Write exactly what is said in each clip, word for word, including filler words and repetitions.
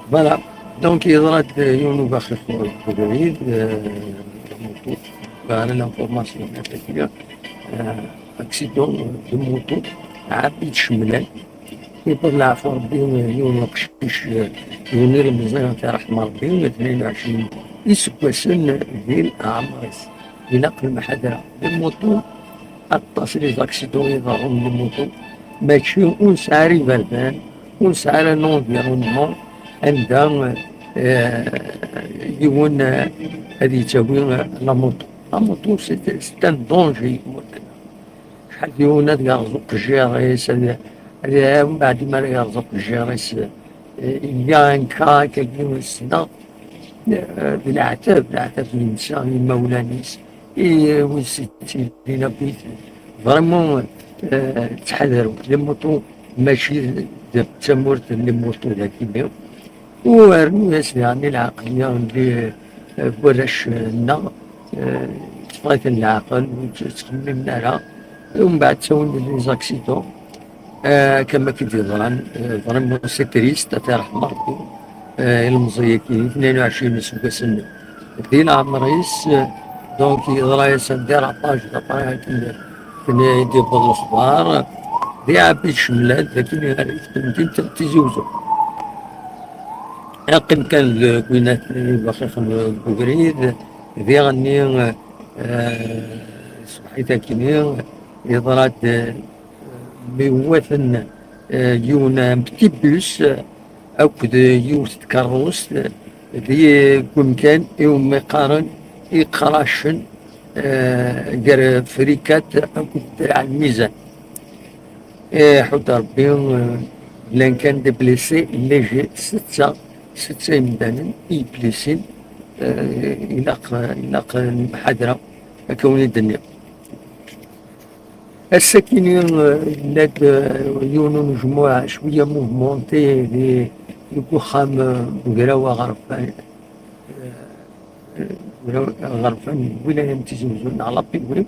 Voilà. Donc, yeḍra-d yiwen ubaxix deg ubrid, euh, la moto, voilà l'information, c'est-à-dire, euh, accident de moto, ɛabid cemlan, iṭṭef leɛfu Rebbi, yiwen uqcic, euh, yiwen ilemẓi, ad t-yerḥem Rebbi, tnayen u ɛecrin iseggasen di leɛmer-is. Ilaq lemḥadra. Les motos, aṭas les accidents iḍerrun les motos, mačči ur nesɛi ara iberdan, ur nesɛi ara un environnement anda, euh, yiwen, euh, ad yettawi, euh, la moto. La moto, c'est, c'est un danger. Acḥal d yiwen ad yerẓ uqejjir-is, ad, ad, mbeɛd mi ara yerẓ uqejjir-is, euh, il y a un cas akkagi ssneɣ, euh, d leɛtab, leɛtab yensa imawlan-is, i wid s-yettilin akkit. Vraiment, euh, ttḥadarew. Les motos mačči d, d tamurt n les motos dagi-nni. U rnu-yas daɣen i lɛeqliya n, eh, warrac-nneɣ, eh, teffeɣ-iten leɛqel, ur tt-, ttxemmimen ara. Umbeɛd ttawin-d les accidents, eh, akka ma k-id-yeḍran, eh, vraiment c'est triste, ad t-yerḥem Rebbi, eh, ilemẓi-agi, tnayen u ɛecrin iseggasen di leɛmer-is, eh, donc yeḍra-yas un dérapage, d'après akken, akken i d-yewweḍ lexbar, di Ɛabid Cemlal, d akken i ɣer temdint n Tizi Uzzu. Iqqim kan deg winat ibaxixen n ubrid, diɣenni, eh, ṣṣbeḥ-it akkenni, yeḍra-d, eh, mi wwaten, eh, yiwen un petit bus, eh, akked yiwet n tkeṛṛust, eh, di, deg umkan iwumi qqaren Iqracen, eh, gar Frikat akked Draɛ Lmizan. Iḥudd Rebbi, eh, llan kan des blessés légers, setta, setta imdanen i yeblisin, eh, ilaq, ilaq lemḥadra, akka wen-id-nniɣ. Ass-akini, eh, yella-d, eh, yiwen unejmuɛ cwiya mouvementé di, deg uxxam, eh, ugraw aɣerfan, eh, ugraw aɣerfan n lwilaya n Tizi Uzzu, neɣ la P W,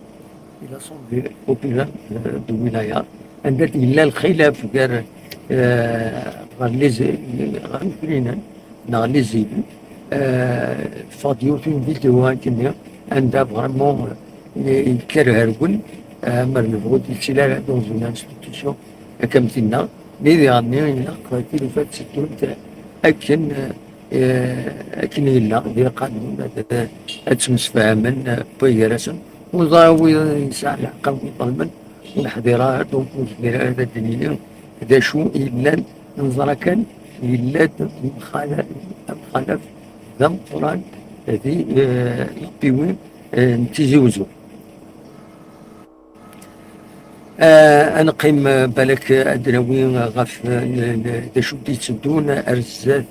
i l'Assemblée populaire, eh, de wilaya, anda d-yella lxilaf gar, eh, ɣer les, ɣer Ibrinen, neɣ les élus, eh, teffeɣ-d yiwet une vidéo akkenni, anda vraiment, eh, yekker herwen, eh, mer nebɣu ur d-yettili ara dans une institution, akka am tinna, mi diɣenni ilaq tilufa ad tteddunt akken, eh, akken yella di lqanun, ad, ad ttemsefhamen, eh, wway gar-asen, uẓar wi yesɛan lḥeqq a wi iḍelmen, ur neḥdir ara, donc ur nezmir ara ad d-nini d acu yellan, neẓra kan yella-d lemxala-, amxalaf d ameqqran di, eh, la P W, eh, n Tizi Uzzu. Eh, ad neqqim, eh, balak, eh, ad d-nawi, eh, ɣef, eh, n-, n-, d acu d-yetteddun ar zdat,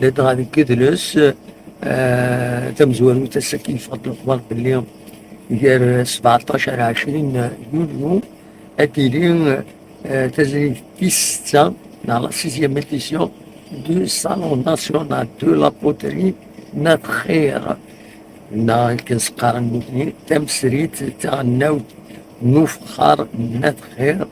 ladɣa deg yidles, eh, tamezwarut ass-agi yeffeɣ-d lexbar belli gar sbeɛṭac ar ɛecrin yulyu ad d-tili, eh, tazrigt tis setta, neɣ la sixième édition du Salon National de la Poterie n At Xir, neɣ akken s-qqaren nutni, tamesrit taɣelnawt n ufexxar n At Xir.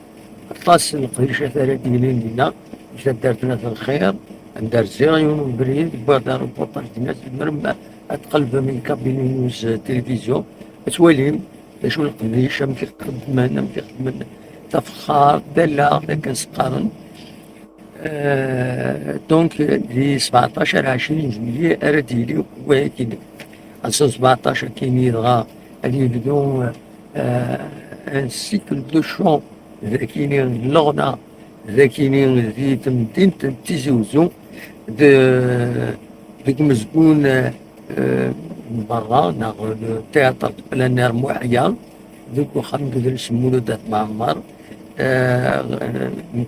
Aṭas n leqdicat ara d-yilin dinna, di taddart n At Lxir, anda rziɣ yiwen ubrid, wwiɣ-d aruportaj dinna, tzemrem ad tqelbem i kabini news télévision, ad twalim d acu leqdic, amek i xeddmen, amek i xeddmen tafexxart, d allaɣ, d akken s-qqaren. Euh, donc, di sbeɛṭac ar ɛecrin juillet ara d-yili wayagi. Ass n sbeɛṭac akkin dɣa ad yebdu, euh, un cycle de chant dagini n leɣna, dagini di temdint n Tizi Uzzu, de, deg umezgun, euh, n berra, neɣ le théâtre de plein air Muḥya, deg uxxam n yidles n Mulud At Mɛemmer, euh,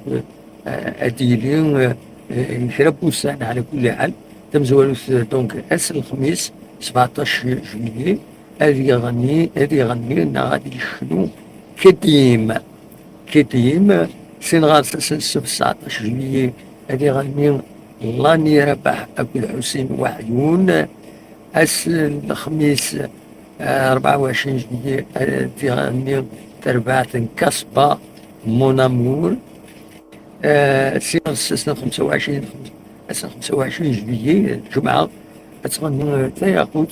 euh, ad yili, eh, eh, kra n wussan, ɛla kulli ḥal, tamezwarut, eh, donc, ass n lexmis, sbeɛṭac juillet, ad iɣenni, ad iɣenni neɣ ad yecnu Kedim. Kedim, sin ɣer-s ass n ssebt, sbeɛṭac juillet, ad iɣenni Lani Rabaḥ akked Ḥusin Waɛyun. Ass n lexmis, eh, rebɛa u ɛecrin juillet, ad iɣenni tarbaɛt n Kasba, Mon Amour. Eh, si ɣer sses n xemsa u ɛecrin, ass-a xemsa u ɛecrin juillet, lǧemɛa, ad tɣenni Tayaqut,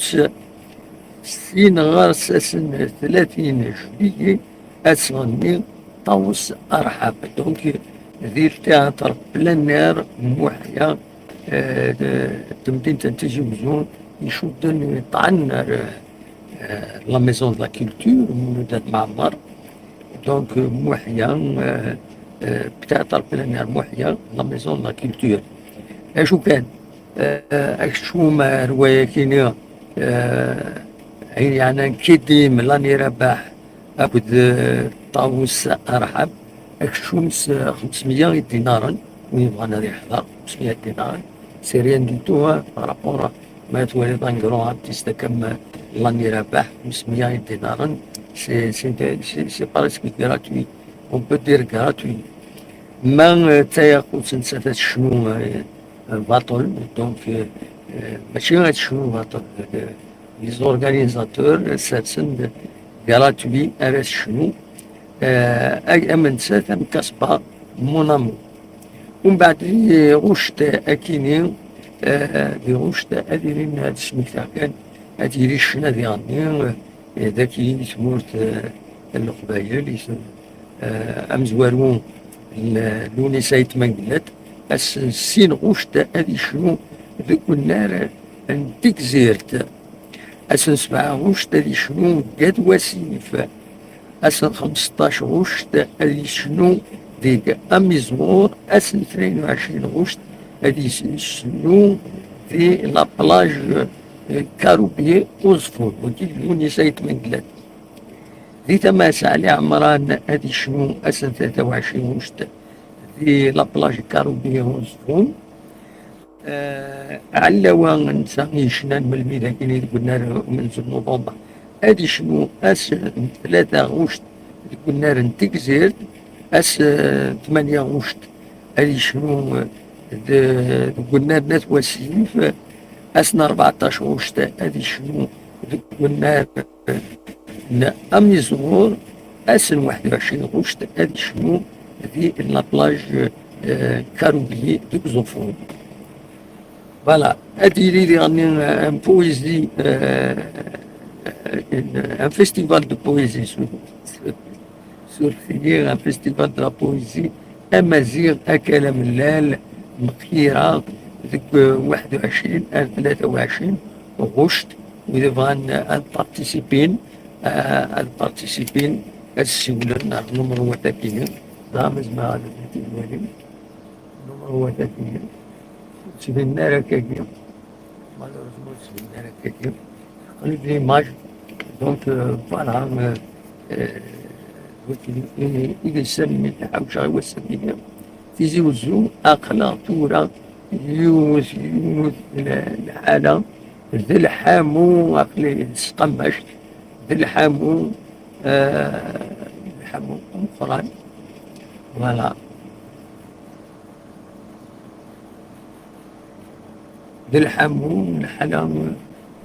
sin ɣer-s ass n tlatin juillet, ad tɣenni Ṭawes Arḥab. Donc, di le théâtre plein air Muḥya, eh, de, de temdint n Tizi Uzzu, icudden iṭṭɛen ar, eh, la Maison de la Culture, Mulud At Mɛemmer. Donc, euh, Muḥya, euh, euh, théâtre plein air Muḥya, la Maison de la Culture. Acu kan, euh, akeččum ar wayakini, euh, ayen yeɛnan Kidim, Lani Rabaḥ, akked, euh, Ṭawes Arḥab, akeččum s xemsmeyya idinaren, win yebɣan ad yeḥḍer, xemsmeyya idinaren, c'est rien du tout, hein, par rapport à, ma twaliḍ un grand artiste comme, euh, Lani Rabaḥ, xemsmeyya idinaren, c'est, c'est, c'est, c'est presque gratuit. On peut dire gratuit. Ma, euh, Tayaqut nettat ad tecnu, euh, euh, baṭel, donc, euh, euh, mačči ad tecnu baṭel, euh, les organisateurs, euh, sersen-d gratuit ara tecnu, euh, ag-, am nettat, am Kaspa, Mon Amour. Umbeɛd di Ɣuct akini, euh, di Ɣuct ad ilin ad smektaɣ kan, ad yili ccna diɣenni, euh, dagi i tmurt, eh, n Leqbayel, i t-, eh, amezwaru n Lewnis Ayt Mengellat, ass n sin ɣuct ad icnu deg unnar n Tigzirt, ass n sebɛa ɣuct ad icnu Gad Wasif, ass n xemseṭṭac ɣuct ad icnu deg Amiẓur, ass n tnayen u ɛecrin ɣuct ad icnu di la plage, eh, Karubiye Uẓeffun, wagi d Lewnis Ayt Mengellat. Di tama-s, Ɛli Ɛemran ad icnu ass n tlata u ɛecrin ɣuct di la plage Karubiye Uẓeffun. Eh, Ɛellawa netta yecnan melmi d akini deg unnar umenzu n Nuvember, ad icnu ass n tlata ɣuct deg unnar n Tigzirt, ass, eh, tmanya ɣuct ad icnu, eh, de-, deg unnar n At Wasif, ass n rbeɛṭac ɣuct ad icnu deg unnar n Amiẓur, ass n waḥed u ɛecrin ɣuct ad icnu di la plage, eh, Karubiye deg Uẓeffun. Voilà, ad yili diɣenni, eh, un poésie, eh, un, un festival de poésie sur, sur Suffier, un festival de la poésie amaziɣ, akal amellal, Meqyira, deg, eh, waḥed u ɛecrin ar tlata u ɛecrin ɣuct, wid yebɣan ad participin, eh, ad participin, ad ssiwlen ar numru wataki-nni, dɣa ma zemreɣ ad t-id-walim, numru wataki-nni, ur ttbinen ara akkagi. Malheureusement, ur ttbinen ara akkagi. Teqqel-d l'image. Donc, euh, voilà, euh, euh, i, i d-isem mi d-ḥawceɣ i wass-nni. Tizi Wezzu, aql-aɣ tura yiwet, yiwet n lḥala d lḥamu, aql-i s tqammact, d lḥamu, euh, lḥamu ameqqran. Voilà. D lḥamu, lḥala,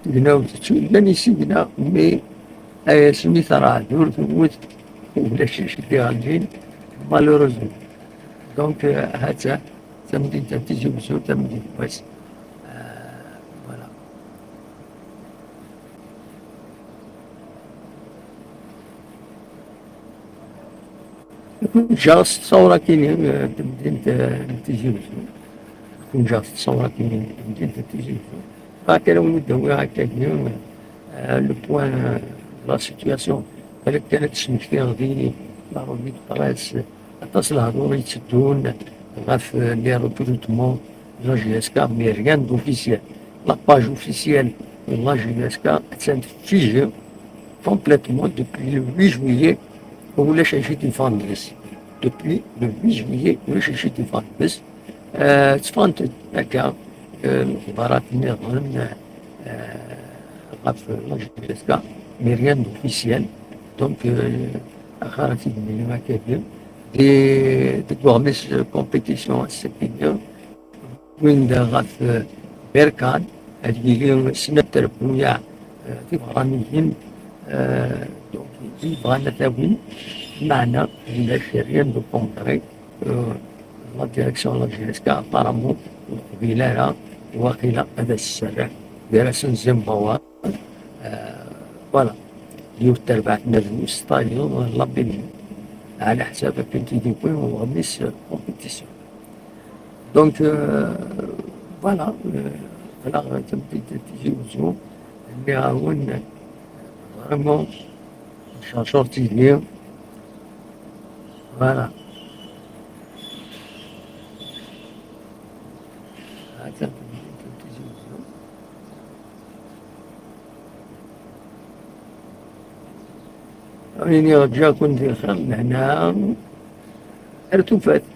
tegnawt tettu, llan isigna, mi ay asmi terɛed ur tewwet, ulac acu d-iɣellin, malheureusement. Donc, euh, ha-tt-a, tamdint n Tizi Wezzu, tamdint n wass. Euh, voilà. Kunǧaɣ s tṣawra-kini, eh, n temdint, eh, n Tizi Wezzu. Kunǧaɣ s tṣawra-kini n temdint n Tizi Wezzu. Bɣiɣ kan ad wen-d-awiɣ akkagi, eh, le point, eh, de la situation. Balak kan ad d-smektiɣ di la revue de presse, aṭas n lehdur i yetteddun ɣef, eh, les recrutements de la J S K, mais rien d'officiel. La page officielle de la J S K attan figée complètement depuis le huit juillet, ulac acu i d-yeffɣen deg-s. Depuis le huit juillet, ulac acu i d-yeffɣen deg-s. Euh, tteffɣent-d akka, euh, lexbarat nniḍen, euh, ɣef la J S K, mais rien d'officiel. Donc, euh, axir ad t-id-nini akkagi. Di, deg uɣmis, euh, compétition ass-agi, win d ɣef, euh, Berkan, ad yili snat trebbuyaɛ, euh, tibeṛṛaniyin, euh, donc, i yebɣan ad t-awin, meɛna ulac, rien de concret, euh, La direction n la G S K apparemment ur teqbil ara, waqila ad as-serreḥ, gar-asen Zimbawa. Voilà, yiwet terbaɛt n Stadium, labim, ɛla ḥsab akken t-id-iwwi uɣmis compétition. Donc, euh, voilà, euh, aql-aɣ tameddit n Tizi Uzzu, nniɣ-awen vraiment, ncacur tili. Voilà. Ha-tt-an tameddit n Tizi Uzzu. Ayen i ɣ-ǧǧa-ken di lxir, lehna, ar tufat.